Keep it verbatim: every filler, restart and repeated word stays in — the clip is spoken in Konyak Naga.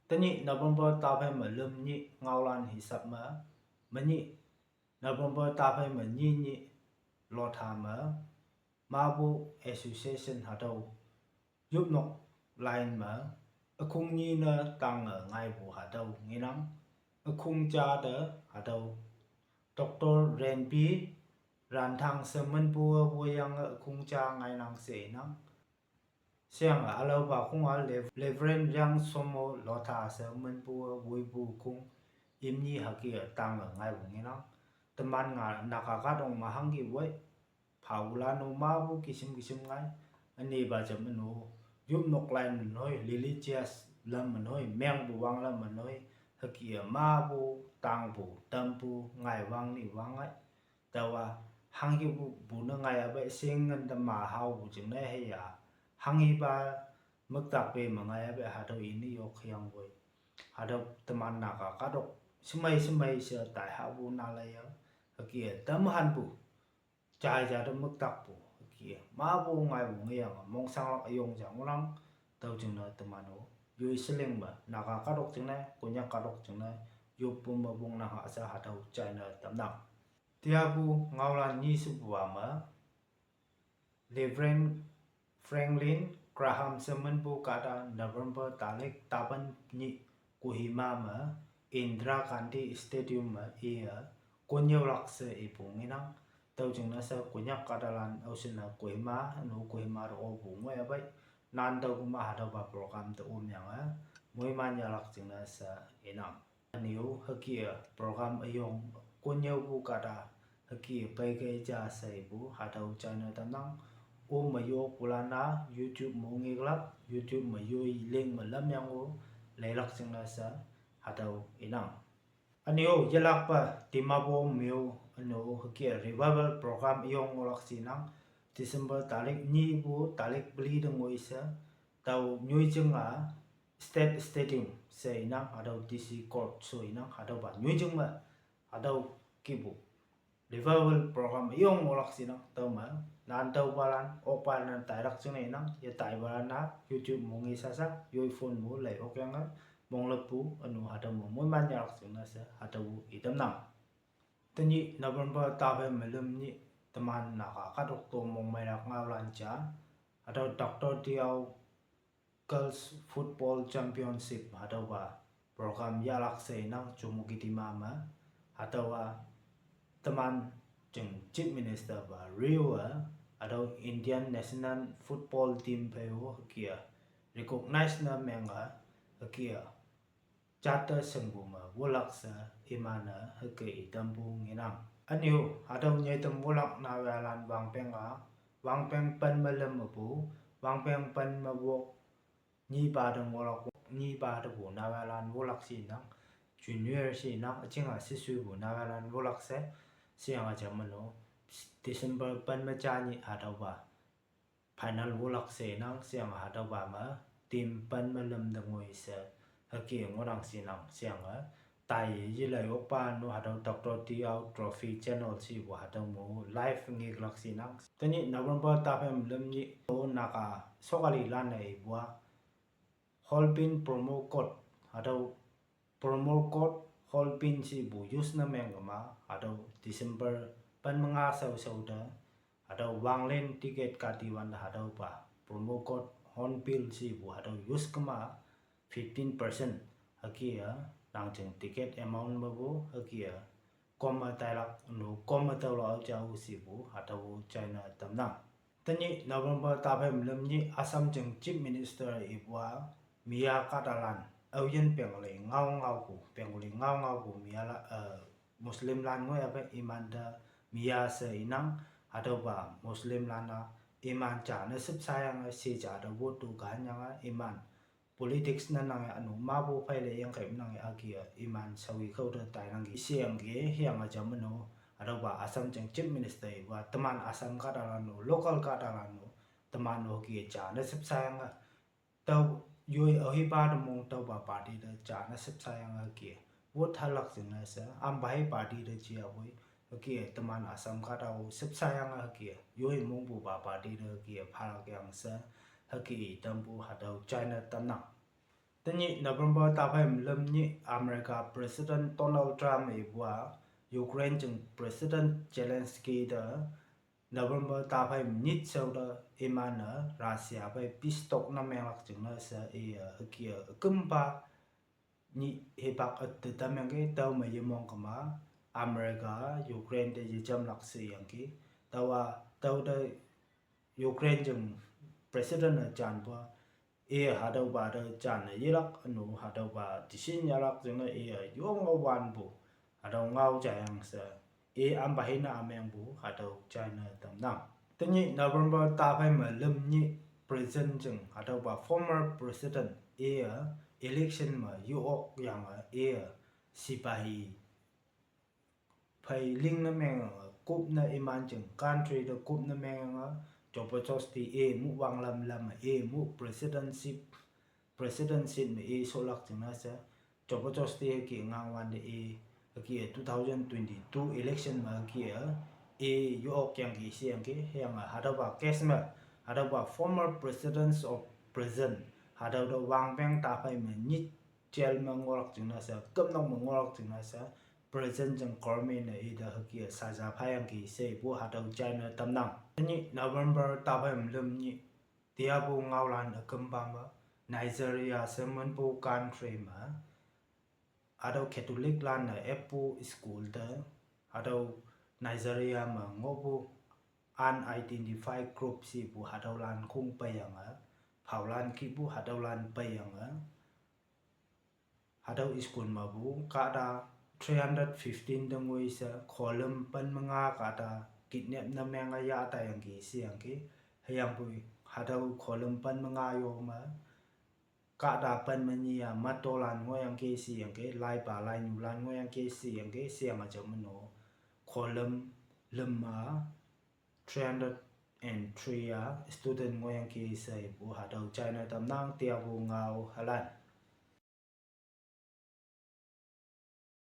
Tenyih November taphei me lüm nyih ngaolan hisap me, menyih November taphei me nyi nyih lotha me, mapu association hatüo yopnok line me, ükhong nyi ne tange ngaipu hatüo ngenang, ükhong ja te hatüo Doctor Renpi Ranthang she minpu woiyange ükhong ja ngainang she inang. Sheyange ülaopa khong-a Rev-, Reverend Yang Somo lotha she minpu woipu khong imni hüke tange ngaipu ngenang. Teman nga Naga kahtok me hangki woi, phaolan-o mapu kisim kisim ngai, ünepa jam üno, yopnok line me noi, religious lam me noi, mengpu wanglam me noi, hüke mapu, tangpu, tampu, ngai wang ni wang ngai. Taowa, hanghipu pu ne ngai ape shingen te ma haopu jingne heya, hanghipa müktak pe me ngai ape hatüo ini yok hüyangpoi. Hatüo teman Naga kahtok, shemei shemei she tai hapu nalaiya, hüke tamhanpu, jai ja te müktakpu, hüke mapu ngaipu ngeyange mongshanglak üyong ja ngohnang. Tüo jingne teman-o, yoi sheling me Naga kahtok jingne, Konyak kahtok jingne, yoppu me wongnang ha she hatüo china tamnang. Tiapu ngaolan nyi shepu-a me, Reverend Franklin Graham she minpu kahta November tarik tapan nyih Kohima me, Indira Gandhi Stadium me iye konnyüolak she ipu ngenang. Tüo jingne she Konyak kahtalan aoshinne Kohima, üno Kohima te opu ngoi apei. Nan tüo kema hatüopa program te omyange, moiman yahlak jingne she inang. Üne-o hüke program üyong konnyüopu kahta, hüke peikei ja she ipu hatüo china tamnang. Üm me yokpulan-a YouTube me ngeklak, YouTube me yoi link me lamyang-o leilak jingne she hatüo inang. Üne-o yelakpa Dimapur me-o, üne-o hüke revival program üyong ngohlak she inang. December tarik nyipu tarik peli te ngoi she, tao nyoijing-a State Stadium she inang, hatüo D C Court she inang, hatüopa nyoijing me, hatüo kihpu revival program üyong ngohlak she inang. Tüome, nan tüopalan okpalan tailak jingne inang, yetaipalan-a YouTube me nge shasha, yoi phone me lei okyange, mongleppu ünu hatüo me moiman yahlak jingne she hatüo itamnang. Tenyih November taphei me lüm nyih, teman Naga kahtok to mongmeilak ngaolan ja, hatüo Doctor Tiao Girls Football Championship hatüopa program yahlak she inang Chümoukedima me, hatüowa teman jing Chief Minister pa Rio-e, hatüo Indian National Football Team phei-o hüke-a recognize ne menge, hüke-a jate shingpu me wolak she, iman-e hüke itampu ngenang. Üne-o hatüo nyeitam wolak naoyhalan wangpeng-a, wangpeng pen me lüm mepu, wangpeng pen me wok, nyipa te wolak, nyipa tepu naoyhalan wolak she inang, junior she inang, üjinge shishuipu naoyhalan wolak she, sheyange jam üno, December pen me ja nyih hatüopa final wolak she inang, sheyange hatüopa me, team pen me lüm te ngoi she, hüke ngohnang she inang, sheyange, tai yelei okpa nu hatüo Doctor Tiao Trophy Channel shepu hatüo mo live ngeklak she inang. Tenyih November taphei me lüm nyih-o Naga sokalilan-e ipu-a, Hornbill promo code, hatüo promo code Hornbill shepu use ne mengkema, hatüo December pen me nga shaoshao te, hatüo wanglin ticket katiwante hatüopa promo code Hornbill shepu hatüo use kema, fifteen percent hüke-a, nang jing ticket amount mepu hüke-a, kom me tailak nu kom me tüolak jao shepu hatüo china tamnang. Tenyih November taphei me lüm nyih Assam jing Chief Minister ipu-a, miya kahtalan, aoyin pengli ngao ngaopu, pengli ngao ngaopu miya la, eh, Muslimlan ngoi ape imante miya she inang, hatüopa Muslimlan-a iman ja ne shüpshayange she ja te vote tu kanyange iman politics ne nang ya ünu mapu phei le yangkhei nang ya hüke-a iman shaoyi khao te tainangki sheyangki, hüyange jam üno, hatüopa Assam jing Chief Minister ipu-a teman Assam kahtalan-o, local kahtalan-o, teman-o hüke ja ne shüpshayange, tao yoi aohipa te mong tüopa party te ja ne shüpshayange hüke vote halak jingne she ampa hi party te jiyapoi, hüke teman Assam kahta-o shüpshayange hüke yoi mongpupa party te hüke phalak yang she, hüke itampu hatüo china tamnang. Tenyih November taphei me lüm nyih America President Donald Trump ipu a Ukraine jing President Zelensky te November taphei me nyit shao te iman-e Russia phei peace talk ne menglak jingne she iye hüke-e ükümpa nyih hipak üte tamyangki. Tüome yemong kema America Ukraine te yejamlak sheyangki. Taowa tüote Ukraine jing President-e janpa, iye hatüopa te janne yelak ünu hatüopa decision yahlak jingne iye yonge wanpu hatüo ngao jayang she, i ampa hine ümengpu hatüo china tamnang. Tenyih November taphei me lüm nyih President jing hatüopa former President iye election me yo-okyange iye sipahi phei ling ne menge, kup ne iman jing country te kup ne menge, jopo josti i mu wanglam lam i mu presidentship, presidentship me i sholak jingne she, jopo josti hüke ngangwante i, hüke two thousand twenty-two election me hüke-e, i yo-okyangki sheyangki. Hüyange hatüopa case me, hatüopa former presidents of prison, hatüo te wangpeng taphei me nyit jail me ngohlak jingne she, kümnok me ngohlak jingne she, president jing government-e ite hüke-e saja phayangki she ipu hatüo china tamnang. Tenyih November taphei me lüm nyih, teapu ngaolan ükümpa me, Nigeria she minpu country me, hatüo Catholic lan-e eppu school te, hatüo Nigeria me ngohpu unidentified group shepu hatüolan khong peiyange, phaolan kihpu hatüolan peiyange, hatüo school mepu kahta three hundred fifteen te ngoi she kholüm pen me nga kahta kidnap ne menge yah taiyangki sheyangki. Hüyangpoi hatüo kholüm pen me nga yo me kahta pen me nyi-a matolan ngohyangki sheyangki, laipa lainyulan ngohyangki sheyangki. Sheyange jam me no, kholüm lüm me three hundred and three-a student ngohyangki she ipu hatüo china tamnang. Teapu ngao halan.